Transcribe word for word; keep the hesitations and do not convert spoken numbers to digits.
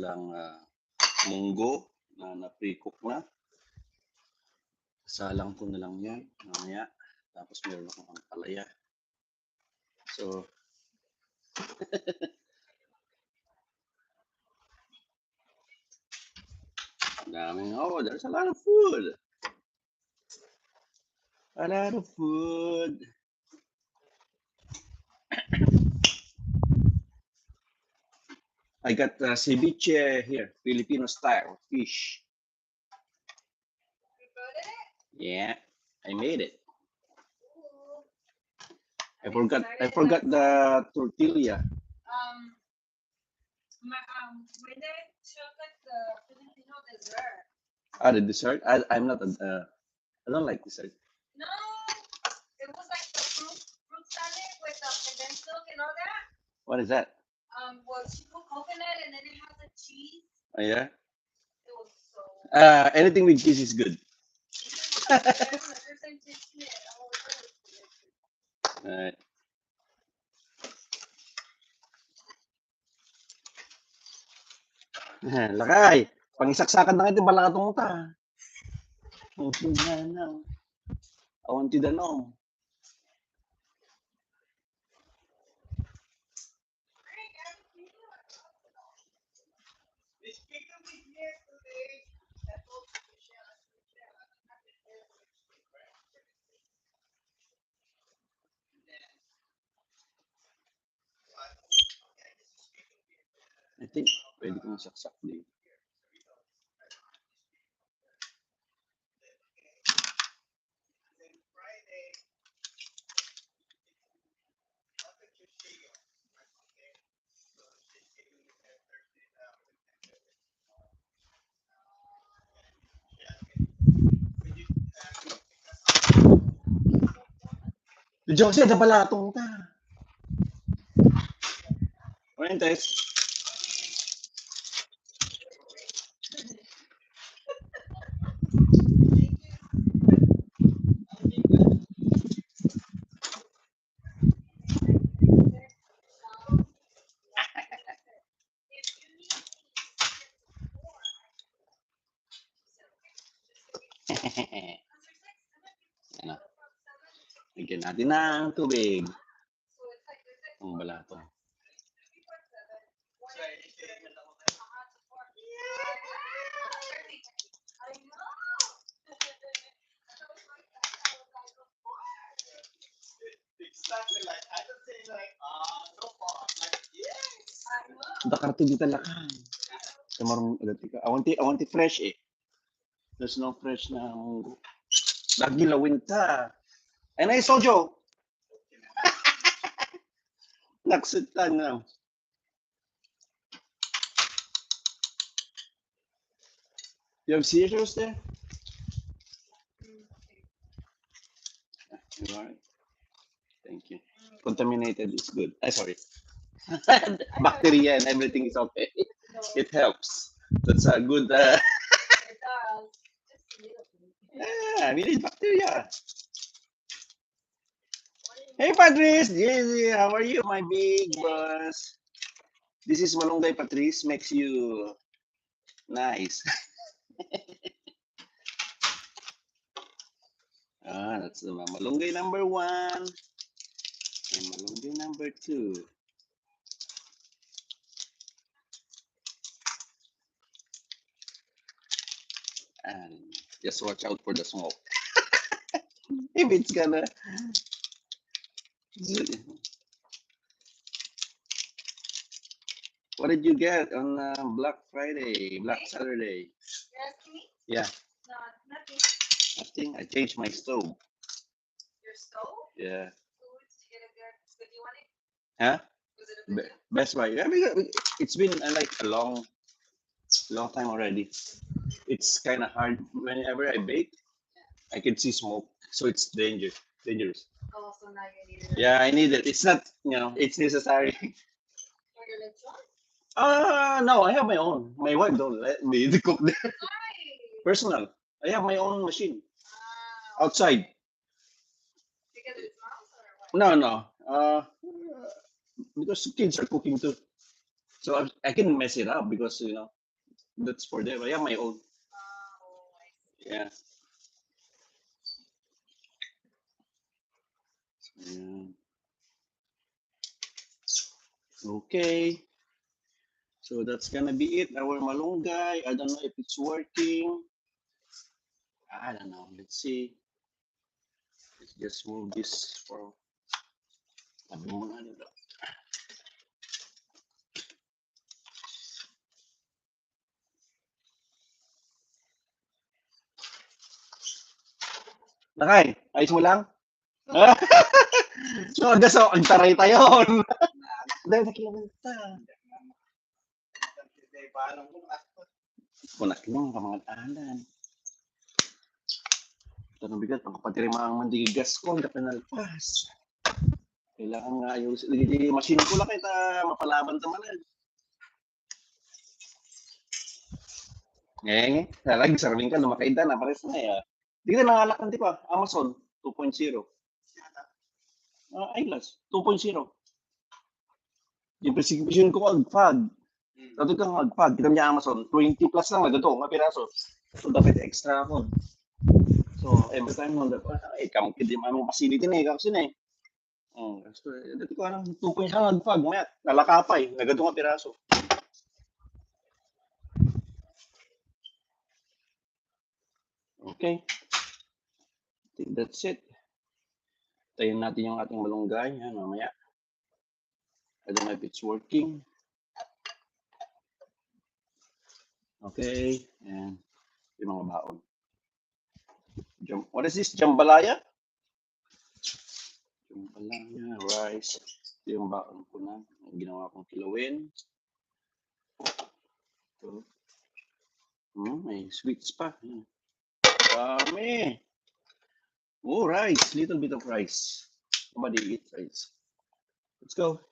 lang, ah, munggo na na-pre-cook na. Salang ko na lang yan mamaya. Tapos meron akong ampalaya. So, daming, oh, there's a lot of food. A lot of food. I got, uh, ceviche here, Filipino style fish. Yeah, I made it. I forgot, I forgot the tortilla. Um, my, um, my dad took us the Filipino dessert. Ah, the dessert? I, I'm not a, uh, I don't like dessert. No, it was like the fruit, fruit salad with the condensed milk and all that. What is that? Um, well, she put coconut and then it has a cheese. Oh, yeah? It was so Uh, anything with cheese is good. All right. Eh, lakay, pangisaksakan na nga iti balatong ta. Awan ti danum. I think pwede kong saksak din. Jose, nabalatong ta. Morning, Tess. Ano? Lagyan natin ng tubig. Ang balato. Dakar ti di talakan. Kamarong, dati ka. Awan ti, awan ti fresh eh. There's no fresh na munggo. Lagi lawin ta. Ay, na, sojo. Naksit ta na. You have scissors there? You all right? Thank you. Contaminated is good. I sorry. Bacteria and everything is okay. It helps. That's a good. Uh, yeah, we need bacteria. Hey, Patrice! Jay, how are you, my big boss? This is Malunggay Patrice, makes you nice. Ah, that's the Malunggay number one and Malunggay number two. And just watch out for the smoke. If it's gonna. What did you get on, uh, Black Friday, Black Saturday? You're asking me? Yeah. No, nothing. Nothing. I changed my stove. Your stove? Yeah. Ooh, did you get a good, good, you want it? Huh? Was it a good Be- deal? Best Buy. I mean, it's been, uh, like, a long, long time already. It's kinda hard. Whenever I bake, I can see smoke. So it's danger, dangerous. Oh, so now you need it. Yeah, I need it. It's not, you know, it's necessary. For your lechon? Uh, no, I have my own. My wife don't let me cook there. Why? Personal. I have my own machine. Wow. Outside. Because it smells or what? No, no. Uh, because kids are cooking too. So I, I can mess it up because, you know, that's for them. I have my own. Yeah. Ayan. Okay. So that's gonna be it. Our malunggay. I don't know if it's working. I don't know. Let's see. Let's just move this for. Tabi muna dito. Lakay, ayos mo lang? So, hanggang sa, ang taray tayo. Dahil sa kilometer. Kunak mo, kamangatanan. Tanong bigat, ang kapatid rin mga mandigas ko, ang pinalpas. Kailangan nga yung, yung machine ko lang, kita mapalaban naman eh. Eh, talagang sarili ka, lumakain na, pares na eh. Di ka nangalak ng, di ba? Amazon two point zero. Ah, ay, last, two point zero. Yung prescription ko, agpag. Sabi ko, agpag. Kita niya Amazon, twenty plus lang, nagado, nga piraso. So, dapat extra ako. So, every time, nung dapat, ay, kamukid yung aming facility na eh, kasi na eh. Oh, so, dati ko alam, two point zero, agpag, mayat, nalakapay, nagado nga piraso. Okay. I think that's it. Tayin natin yung ating malunggay. Yan, mamaya. I don't know if it's working. Okay. And yung mga baon. Jam- What is this? Jambalaya? Jambalaya, rice. Ito yung baon ko na. Ang ginawa kong kilawin. Ito. Hmm, may sweets pa. Hmm. Dami. Oh, rice. Little bit of rice. Somebody eat rice. Let's go.